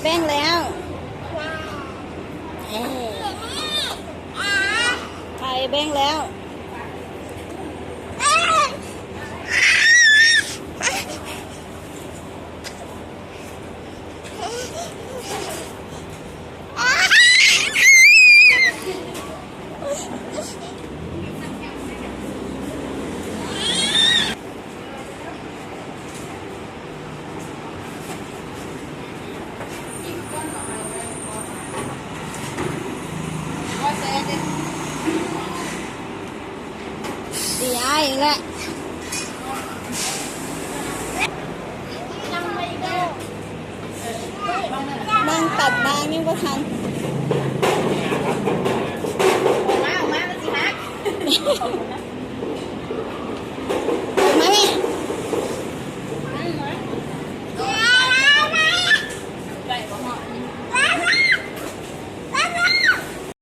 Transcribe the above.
ແບ່ງແລ້ວ ເອີ ໄຂ່ແບ່ງແລ້ວ. ດີອ້າຍເອງແຫຼະ ນັ່ງຕັດບາງຍັງບໍ່ທັນ ອອກມາ ອອກມາ ມັນຊິຫັກ ອອກມາແມ່.